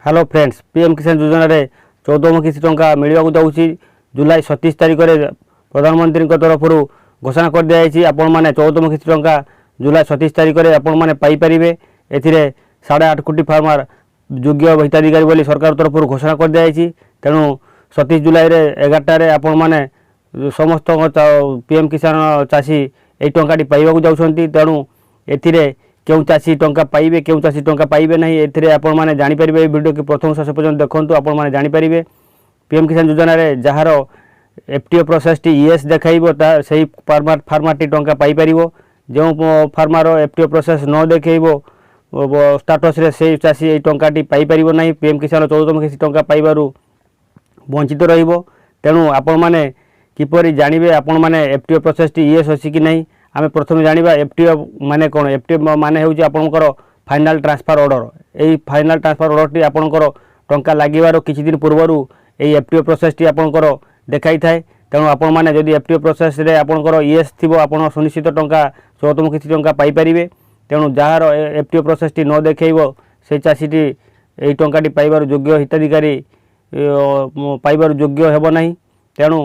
Hello friends, PM କିଷାନ ଯୋଜନାରେ 14ତମ କିସ୍ତି ଟଙ୍କା ମିଳିବାକୁ ଯାଉଛି। ଜୁଲାଇ 27 ତାରିଖରେ ପ୍ରଧାନମନ୍ତ୍ରୀଙ୍କ ତରଫରୁ ଘୋଷଣା କରିଦିଆଯାଇଛି। ଆପଣମାନେ 14ତମ କିସ୍ତି ଟଙ୍କା ଜୁଲାଇ 27 ତାରିଖରେ ଆପଣମାନେ ପାଇପାରିବେ। ଏଥିରେ 8.5 କୋଟି ଫାର୍ମର ଯୋଗ୍ୟ ହିତାଧିକାରୀ ବୋଲି ସରକାର ତରଫରୁ ଘୋଷଣା କରିଦିଆଯାଇଛି। ତେଣୁ 27 ଜୁଲାଇରେ 11ଟାରେ ଆପଣମାନେ ସମସ୍ତଙ୍କ ପିଏମ୍ କିଷାନ ଚାଷୀ ଏହି ଟଙ୍କାଟି ପାଇବାକୁ ଯାଉଛନ୍ତି। ତେଣୁ ଏଥିରେ କେଉଁ ଚାଷୀ ଟଙ୍କା ପାଇବେ, କେଉଁ ଚାଷୀ ଟଙ୍କା ପାଇବେ ନାହିଁ, ଏଥିରେ ଆପଣମାନେ ଜାଣିପାରିବେ। ଏହି ଭିଡ଼ିଓଟି ପ୍ରଥମ ଶେଷ ପର୍ଯ୍ୟନ୍ତ ଦେଖନ୍ତୁ, ଆପଣମାନେ ଜାଣିପାରିବେ। ପିଏମ୍ କିଷାନ ଯୋଜନାରେ ଯାହାର ଏଫ୍ଟିଓ ପ୍ରୋସେସଟି ୟେସ୍ ଦେଖାଇବ, ତା ସେଇ ଫାର୍ମାରଟି ଟଙ୍କା ପାଇପାରିବ। ଯେଉଁ ଫାର୍ମାର ଏଫ୍ଟିଓ ପ୍ରୋସେସ୍ ନ ଦେଖାଇବ ଷ୍ଟାଟସ୍ରେ, ସେଇ ଚାଷୀ ଏଇ ଟଙ୍କାଟି ପାଇପାରିବ ନାହିଁ। ପିଏମ୍ କିଷାନ 14ତମ କିସ୍ତି ଟଙ୍କା ପାଇବାରୁ ବଞ୍ଚିତ ରହିବ। ତେଣୁ ଆପଣମାନେ କିପରି ଜାଣିବେ ଆପଣମାନେ ଏଫ୍ଟିଓ ପ୍ରୋସେସଟି ୟେସ୍ ଅଛି କି ନାହିଁ? ଆମେ ପ୍ରଥମେ ଜାଣିବା ଏଫ୍ଟିଓ ମାନେ କ'ଣ। ଏଫ୍ଟିଓ ମାନେ ହେଉଛି ଆପଣଙ୍କର ଫାଇନାଲ୍ ଟ୍ରାନ୍ସଫର୍ ଅର୍ଡ଼ର। ଏଇ ଫାଇନାଲ୍ ଟ୍ରାନ୍ସଫର୍ ଅର୍ଡ଼ରଟି ଆପଣଙ୍କର ଟଙ୍କା ଲାଗିବାର କିଛି ଦିନ ପୂର୍ବରୁ ଏଇ ଏଫ୍ଟିଓ ପ୍ରୋସେସଟି ଆପଣଙ୍କର ଦେଖାଇଥାଏ। ତେଣୁ ଆପଣମାନେ ଯଦି ଏଫ୍ଟିଓ ପ୍ରୋସେସରେ ଆପଣଙ୍କର ୟେସ୍ ଥିବ, ଆପଣ ସୁନିଶ୍ଚିତ ଟଙ୍କା, 14ତମ କିସ୍ତି ଟଙ୍କା ପାଇପାରିବେ। ତେଣୁ ଯାହାର ଏଫ୍ଟିଓ ପ୍ରୋସେସଟି ନ ଦେଖାଇବ, ସେଇ ଚାଷୀଟି ଏଇ ଟଙ୍କାଟି ପାଇବାର ଯୋଗ୍ୟ ହିତାଧିକାରୀ ପାଇବାର ଯୋଗ୍ୟ ହେବ ନାହିଁ। ତେଣୁ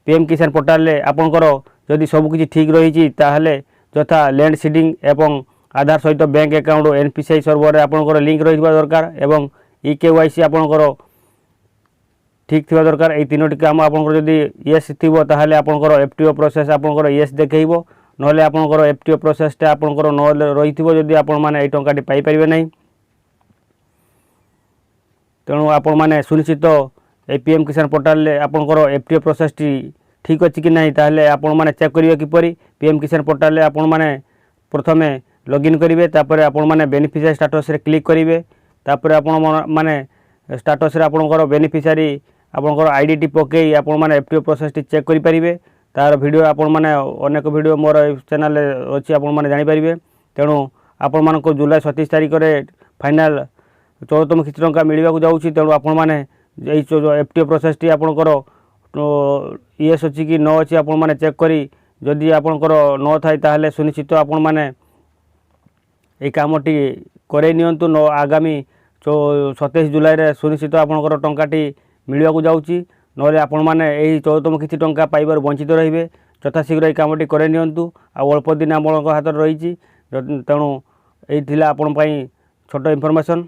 ପିଏମ୍ କିଷାନ ପୋର୍ଟାଲରେ ଆପଣଙ୍କର ଯଦି ସବୁକିଛି ଠିକ୍ ରହିଛି, ତାହେଲେ ଯଥା ଲ୍ୟାଣ୍ଡ ସିଡ଼ିଂ ଏବଂ ଆଧାର ସହିତ ବ୍ୟାଙ୍କ ଆକାଉଣ୍ଟ ଏନ୍ପିସିଆଇ ସର୍ଭରରେ ଆପଣଙ୍କର ଲିଙ୍କ ରହିଥିବା ଦରକାର ଏବଂ ଇ କେୱାଇସି ଆପଣଙ୍କର ଠିକ୍ ଥିବା ଦରକାର। ଏଇ ତିନୋଟି କାମ ଆପଣଙ୍କର ଯଦି ୟେସ୍ ଥିବ, ତାହେଲେ ଆପଣଙ୍କର ଏଫ୍ଟିଓ ପ୍ରୋସେସ୍ ଆପଣଙ୍କର ୟେସ୍ ଦେଖେଇବ। ନହେଲେ ଆପଣଙ୍କର ଏଫ୍ଟିଓ ପ୍ରୋସେସଟା ଆପଣଙ୍କର ନ ରହିଥିବ ଯଦି, ଆପଣମାନେ ଏଇ ଟଙ୍କାଟି ପାଇପାରିବେ ନାହିଁ। ତେଣୁ ଆପଣମାନେ ସୁନିଶ୍ଚିତ ଏଇ ପିଏମ୍ କିଷାନ ପୋର୍ଟାଲରେ ଆପଣଙ୍କର ଏଫ୍ଟିଓ ପ୍ରୋସେସଟି ଠିକ୍ ଅଛି କି ନାହିଁ, ତାହେଲେ ଆପଣମାନେ ଚେକ୍ କରିବେ କିପରି? ପିଏମ୍ କିଷାନ ପୋର୍ଟାଲରେ ଆପଣମାନେ ପ୍ରଥମେ ଲଗ୍ଇନ୍ କରିବେ। ତାପରେ ଆପଣମାନେ ବେନିଫିସିଆରୀ ଷ୍ଟାଟସ୍ରେ କ୍ଲିକ୍ କରିବେ। ତାପରେ ଆପଣ ମାନେ ଷ୍ଟାଟସ୍ରେ ଆପଣଙ୍କର ବେନିଫିସିଆରୀ ଆପଣଙ୍କର ଆଇଡ଼ିଟି ପକାଇ ଆପଣମାନେ ଏଫ୍ଟିଓ ପ୍ରୋସେସଟି ଚେକ୍ କରିପାରିବେ। ତାର ଭିଡ଼ିଓ ଆପଣମାନେ, ଅନେକ ଭିଡ଼ିଓ ମୋର ଏଇ ଚ୍ୟାନେଲରେ ଅଛି, ଆପଣମାନେ ଜାଣିପାରିବେ। ତେଣୁ ଆପଣମାନଙ୍କୁ ଜୁଲାଇ 27 ତାରିଖରେ ଫାଇନାଲ୍ 14ତମ କିସ୍ତି ଟଙ୍କା ମିଳିବାକୁ ଯାଉଛି। ତେଣୁ ଆପଣମାନେ ଏଇ ଏଫ୍ଟିଓ ପ୍ରୋସେସଟି ଆପଣଙ୍କର ୟେସ୍ ଅଛି କି ନ ଅଛି, ଆପଣମାନେ ଚେକ୍ କରି ଯଦି ଆପଣଙ୍କର ନ ଥାଏ, ତାହେଲେ ସୁନିଶ୍ଚିତ ଆପଣମାନେ ଏଇ କାମଟି କରେଇ ନିଅନ୍ତୁ। ନ ଆଗାମୀ 27 ଜୁଲାଇରେ ସୁନିଶ୍ଚିତ ଆପଣଙ୍କର ଟଙ୍କାଟି ମିଳିବାକୁ ଯାଉଛି। ନହେଲେ ଆପଣମାନେ ଏହି 14ତମ କିସ୍ତି ଟଙ୍କା ପାଇବାରୁ ବଞ୍ଚିତ ରହିବେ। ଯଥାଶୀଘ୍ର ଏହି କାମଟି କରେଇ ନିଅନ୍ତୁ। ଆଉ ଅଳ୍ପ ଦିନ ଆପଣଙ୍କ ହାତରେ ରହିଛି। ତେଣୁ ଏଇ ଥିଲା ଆପଣଙ୍କ ପାଇଁ ଛୋଟ ଇନଫର୍ମେସନ୍।